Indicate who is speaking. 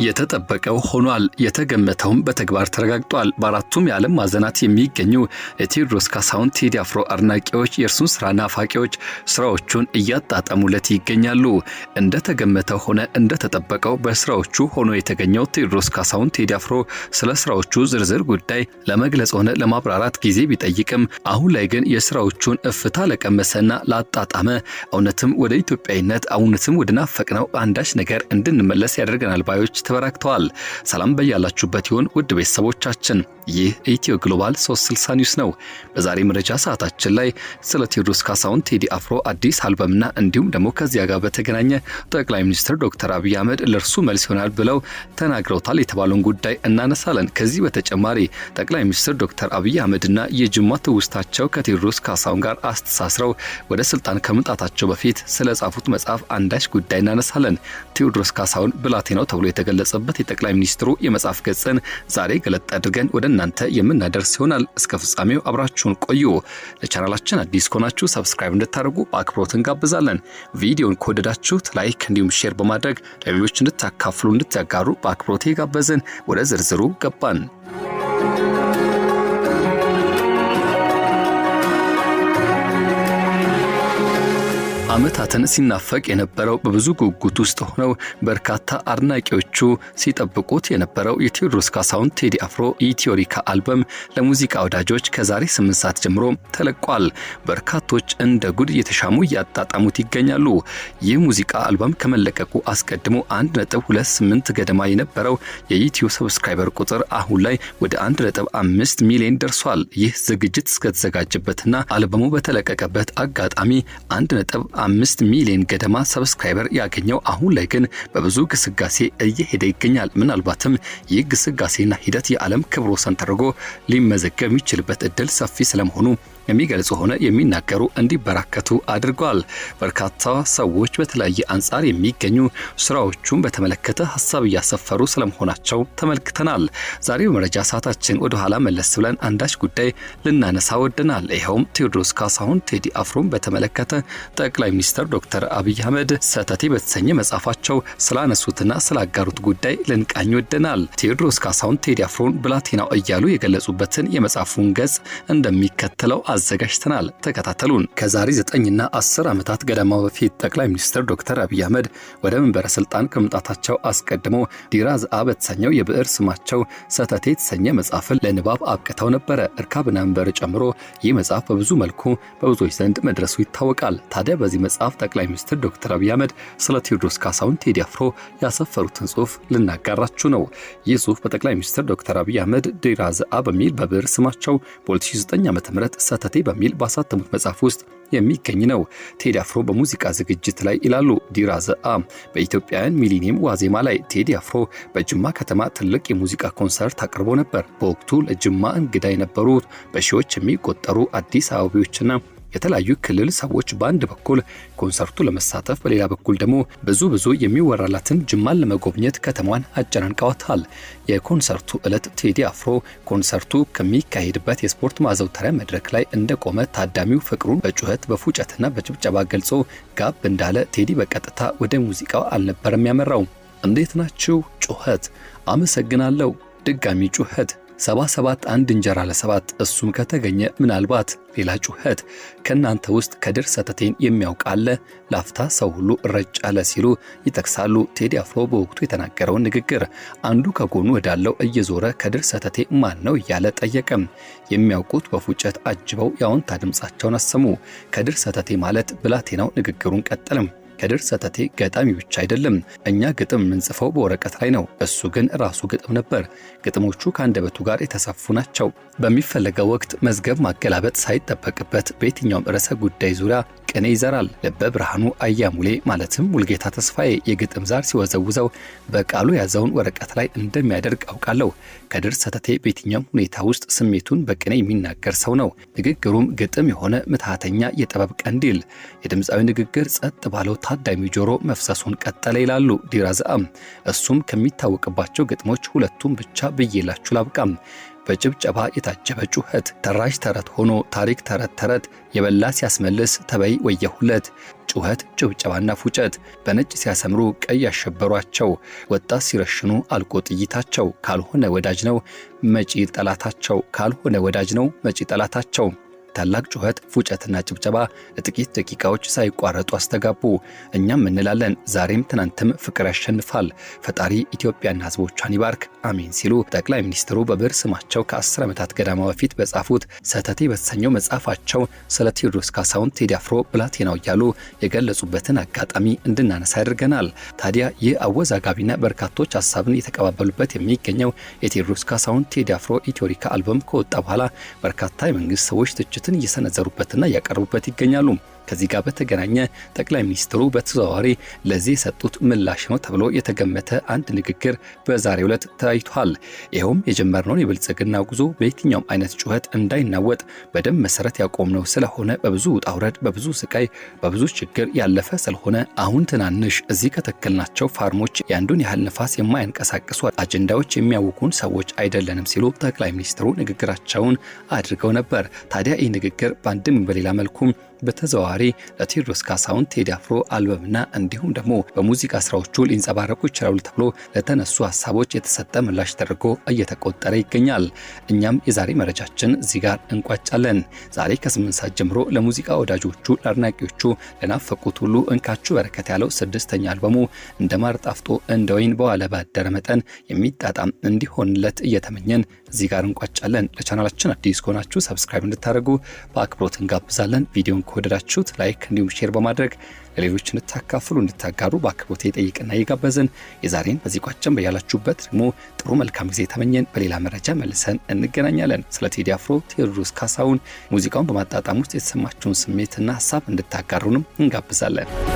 Speaker 1: የተጠበቀው ሆኗል። የተገመተውም በተግባር ተረጋግጧል። በአራቱም የዓለም ማዕዘናት የሚገኙ የቴዎድሮስ ካሳሁን ቴዲ አፍሮ አድናቂዎች፣ የእርሱን ስራ ናፋቂዎች ስራዎቹን እያጣጠሙለት ይገኛሉ። እንደተገመተው ሆነ፣ እንደተጠበቀው በስራዎቹ ሆኖ የተገኘው ቴዎድሮስ ካሳሁን ቴዲ አፍሮ ስለ ስራዎቹ ዝርዝር ጉዳይ ለመግለጽ ሆነ ለማብራራት ጊዜ ቢጠይቅም፣ አሁን ላይ ግን የስራዎቹን እፍታ ለቀመሰና ላጣጣመ እውነትም ወደ ኢትዮጵያዊነት፣ እውነትም ወደ ናፈቅነው አንዳች ነገር እንድንመለስ ያደርገናል ባዮች ተበራክተዋል። ሰላም በያላችሁበት ይሁን ውድ ቤተሰቦቻችን። ይህ ኢትዮ ግሎባል 360 ኒውስ ነው። በዛሬ መረጃ ሰዓታችን ላይ ስለ ቴዎድሮስ ካሳሁን ቴዲ አፍሮ አዲስ አልበምና እንዲሁም ደግሞ ከዚያ ጋር በተገናኘ ጠቅላይ ሚኒስትር ዶክተር አብይ አህመድ ለእርሱ መልስ ይሆናል ብለው ተናግረውታል የተባለውን ጉዳይ እናነሳለን። ከዚህ በተጨማሪ ጠቅላይ ሚኒስትር ዶክተር አብይ አህመድና የጅማ ትውስታቸው ከቴዎድሮስ ካሳሁን ጋር አስተሳስረው ወደ ስልጣን ከመምጣታቸው በፊት ስለ ጻፉት መጽሐፍ አንዳች ጉዳይ እናነሳለን። ቴዎድሮስ ካሳሁን ብላቴናው ተብሎ የተገለጸበት የጠቅላይ ሚኒስትሩ የመጽሐፍ ገጽን ዛሬ ገለጥ አድርገን ወደ እናንተ የምናደርስ ይሆናል። እስከ ፍጻሜው አብራችሁን ቆዩ። ለቻናላችን አዲስ ከሆናችሁ subscribe እንድታደርጉ በአክብሮት እንጋብዛለን። ቪዲዮን ከወደዳችሁት like እንዲሁም share በማድረግ ለሌሎች እንድታካፍሉ፣ እንድታጋሩ በአክብሮት የጋበዝን ወደ ዝርዝሩ ገባን። ዓመታትን ሲናፈቅ የነበረው፣ በብዙ ጉጉት ውስጥ ሆነው በርካታ አድናቂዎቹ ሲጠብቁት የነበረው የቴዎድሮስ ካሳሁን ቴዲ አፍሮ ኢትዮሪካ አልበም ለሙዚቃ ወዳጆች ከዛሬ 8 ሰዓት ጀምሮ ተለቋል። በርካቶች እንደ ጉድ እየተሻሙ እያጣጣሙት ይገኛሉ። ይህ ሙዚቃ አልበም ከመለቀቁ አስቀድሞ 1.28 ገደማ የነበረው የዩቲዩብ subscriber ቁጥር አሁን ላይ ወደ 1.5 ሚሊዮን ደርሷል። ይህ ዝግጅት እስከተዘጋጀበትና አልበሙ በተለቀቀበት አጋጣሚ 1.5 ሚሊዮን ገደማ subscriber ያገኘው አሁን ላይ ግን በብዙ ግስጋሴ እየሄደ ይገኛል። ምናልባትም ይህ ግስጋሴና ሂደት የዓለም ክብረ ወሰን ተደርጎ ሊመዘገብ የሚችልበት እድል ሰፊ ስለመሆኑ የሚገልጹ ሆነ የሚናገሩ እንዲበራከቱ አድርጓል። በርካታ ሰዎች በተለያየ አንጻር የሚገኙ ስራዎቹን በተመለከተ ሀሳብ እያሰፈሩ ስለመሆናቸው ተመልክተናል። ዛሬ በመረጃ ሰዓታችን ወደ ኋላ መለስ ብለን አንዳች ጉዳይ ልናነሳ ወደናል። ይኸውም ቴዎድሮስ ካሳሁን ቴዲ አፍሮን በተመለከተ ጠቅላይ ሚኒስትር ዶክተር አብይ አህመድ ሰተቴ በተሰኘ መጽሐፋቸው ስላነሱትና ስላጋሩት ጉዳይ ልንቃኝ ወደናል። ቴዎድሮስ ካሳሁን ቴዲ አፍሮን ብላቴናው እያሉ የገለጹበትን የመጽሐፉን ገጽ እንደሚከተለው አዘጋጅተናል። ተከታተሉን። ከዛሬ 9ና 10 ዓመታት ገደማ በፊት ጠቅላይ ሚኒስትር ዶክተር አብይ አህመድ ወደ መንበረ ስልጣን ከመምጣታቸው አስቀድሞ ዲራዝአ በተሰኘው የብዕር ስማቸው ሰተቴ የተሰኘ መጽሐፍን ለንባብ አብቅተው ነበረ። እርካብና መንበር ጨምሮ ይህ መጽሐፍ በብዙ መልኩ በብዙዎች ዘንድ መድረሱ ይታወቃል። ታዲያ በዚህ መጽሐፍ ጠቅላይ ሚኒስትር ዶክተር አብይ አህመድ ስለ ቴዎድሮስ ካሳሁን ቴዲ አፍሮ ያሰፈሩትን ጽሑፍ ልናጋራችሁ ነው። ይህ ጽሑፍ በጠቅላይ ሚኒስትር ዶክተር አብይ አህመድ ዲራዝአ በሚል በብዕር ስማቸው በ2009 ዓ.ም ሰተቴ በሚል ባሳተሙት መጽሐፍ ውስጥ የሚገኝ ነው። ቴዲ አፍሮ በሙዚቃ ዝግጅት ላይ ይላሉ ዲራዘአ። በኢትዮጵያውያን ሚሊኒየም ዋዜማ ላይ ቴዲ አፍሮ በጅማ ከተማ ትልቅ የሙዚቃ ኮንሰርት አቅርቦ ነበር። በወቅቱ ለጅማ እንግዳ የነበሩት በሺዎች የሚቆጠሩ አዲስ አበባዎችና የተለያዩ ክልል ሰዎች በአንድ በኩል ኮንሰርቱ ለመሳተፍ፣ በሌላ በኩል ደግሞ ብዙ ብዙ የሚወራላትን ጅማን ለመጎብኘት ከተማዋን አጨናንቀዋታል። የኮንሰርቱ ዕለት ቴዲ አፍሮ ኮንሰርቱ ከሚካሄድበት የስፖርት ማዘውተሪያ መድረክ ላይ እንደቆመ ታዳሚው ፍቅሩን በጩኸት፣ በፉጨትና በጭብጨባ ገልጾ ጋብ እንዳለ ቴዲ በቀጥታ ወደ ሙዚቃው አልነበረም ያመራው። እንዴት ናችሁ? ጩኸት፣ አመሰግናለሁ፣ ድጋሚ ጩኸት፣ 77 አንድ እንጀራ ለሰባት፣ እሱም ከተገኘ ምናልባት፣ ሌላ ጩኸት፣ ከእናንተ ውስጥ ከድር ሰተቴን የሚያውቅ አለ? ላፍታ ሰው ሁሉ ረጭ አለ ሲሉ ይጠቅሳሉ ቴዲ አፍሮ በወቅቱ የተናገረውን ንግግር። አንዱ ከጎኑ ወዳለው እየዞረ ከድር ሰተቴ ማን ነው እያለ ጠየቀም። የሚያውቁት በፉጨት አጅበው የአዎንታ ድምፃቸውን አሰሙ። ከድር ሰተቴ ማለት ብላቴናው ንግግሩን ቀጠለም። ከድር ሰተቴ ገጣሚ ብቻ አይደለም። እኛ ግጥም የምንጽፈው በወረቀት ላይ ነው። እሱ ግን ራሱ ግጥም ነበር። ግጥሞቹ ከአንደበቱ ጋር የተሰፉ ናቸው። በሚፈለገው ወቅት መዝገብ ማገላበጥ ሳይጠበቅበት በየትኛውም ርዕሰ ጉዳይ ዙሪያ ቅኔ ይዘራል። ልበ ብርሃኑ አያሙሌ ማለትም ሙልጌታ ተስፋዬ የግጥም ዛር ሲወዘውዘው በቃሉ የያዘውን ወረቀት ላይ እንደሚያደርግ አውቃለሁ። ከድር ሰተቴ በየትኛውም ሁኔታ ውስጥ ስሜቱን በቅኔ የሚናገር ሰው ነው። ንግግሩም ግጥም የሆነ ምትሃተኛ የጥበብ ቀንዲል። የድምፃዊ ንግግር ጸጥ ባለው ታዳሚ ጆሮ መፍሰሱን ቀጠለ ይላሉ ዲራዝአም። እሱም ከሚታወቅባቸው ግጥሞች ሁለቱም ብቻ ብዬላችሁ ላብቃም። በጭብጨባ የታጀበ ጩኸት፣ ተራሽ ተረት ሆኖ ታሪክ ተረት ተረት፣ የበላ ሲያስመልስ ተበይ ወየሁለት። ጩኸት፣ ጭብጨባና ፉጨት። በነጭ ሲያሰምሩ ቀይ ያሸበሯቸው፣ ወጣት ሲረሽኑ አልቆ ጥይታቸው። ካልሆነ ወዳጅ ነው መጪ ጠላታቸው፣ ካልሆነ ወዳጅ ነው መጪ ጠላታቸው። ታላቅ ጩኸት፣ ፉጨትና ጭብጨባ ለጥቂት ደቂቃዎች ሳይቋረጡ አስተጋቡ። እኛም እንላለን ዛሬም ትናንትም ፍቅር ያሸንፋል፣ ፈጣሪ ኢትዮጵያና ሕዝቦቿን ይባርክ አሜን ሲሉ ጠቅላይ ሚኒስትሩ በብዕር ስማቸው ከ10 ዓመታት ገደማ በፊት በጻፉት ሰተቴ በተሰኘው መጽሐፋቸው ስለ ቴዎድሮስ ካሳሁን ቴዲ አፍሮ ብላቴናው እያሉ የገለጹበትን አጋጣሚ እንድናነሳ ያደርገናል። ታዲያ ይህ አወዛጋቢና በርካቶች ሀሳብን የተቀባበሉበት የሚገኘው የቴዎድሮስ ካሳሁን ቴዲ አፍሮ ኢትዮሪካ አልበም ከወጣ በኋላ በርካታ የመንግስት ሰዎች ትችትን እየሰነዘሩበትና እያቀረቡበት ይገኛሉ። ከዚህ ጋር በተገናኘ ጠቅላይ ሚኒስትሩ በተዘዋዋሪ ለዚህ የሰጡት ምላሽ ነው ተብሎ የተገመተ አንድ ንግግር በዛሬው ዕለት ታይቷል። ይኸውም የጀመርነውን የብልጽግና ጉዞ በየትኛውም አይነት ጩኸት እንዳይናወጥ በደም መሰረት ያቆምነው ስለሆነ፣ በብዙ ውጣ ውረድ፣ በብዙ ስቃይ፣ በብዙ ችግር ያለፈ ስለሆነ፣ አሁን ትናንሽ እዚህ ከተከልናቸው ፋርሞች የአንዱን ያህል ንፋስ የማያንቀሳቅሱ አጀንዳዎች የሚያውኩን ሰዎች አይደለንም ሲሉ ጠቅላይ ሚኒስትሩ ንግግራቸውን አድርገው ነበር። ታዲያ ይህ ንግግር በአንድም በሌላ መልኩም በተዘዋዋሪ ለቴዎድሮስ ካሳሁን ቴዲ አፍሮ አልበምና እንዲሁም ደግሞ በሙዚቃ ስራዎቹ ሊንጸባረቁ ይችላሉ ተብሎ ለተነሱ ሀሳቦች የተሰጠ ምላሽ ተደርጎ እየተቆጠረ ይገኛል። እኛም የዛሬ መረጃችን እዚህ ጋር እንቋጫለን። ዛሬ ከ8 ሰዓት ጀምሮ ለሙዚቃ ወዳጆቹ፣ ለአድናቂዎቹ፣ ለናፈቁት ሁሉ እንካችሁ በረከት ያለው ስድስተኛ አልበሙ እንደ ማር ጣፍጦ እንደ ወይን በዋለ ባደረ መጠን የሚጣጣም እንዲሆንለት እየተመኘን እዚህ ጋር እንቋጫለን። ለቻናላችን አዲስ ከሆናችሁ subscribe እንድታደርጉ በአክብሮት እንጋብዛለን። ቪዲዮን ከወደዳችሁት like እንዲሁም share በማድረግ ለሌሎች እንድታካፍሉ፣ እንድታጋሩ በአክብሮት የጠይቅና የጋበዝን የዛሬን በዚህ ቋጨን። በያላችሁበት ደግሞ ጥሩ መልካም ጊዜ ተመኘን። በሌላ መረጃ መልሰን እንገናኛለን። ስለ ቴዲ አፍሮ ቴዎድሮስ ካሳሁን ሙዚቃውን በማጣጣም ውስጥ የተሰማችሁን ስሜትና ሀሳብ እንድታጋሩንም እንጋብዛለን።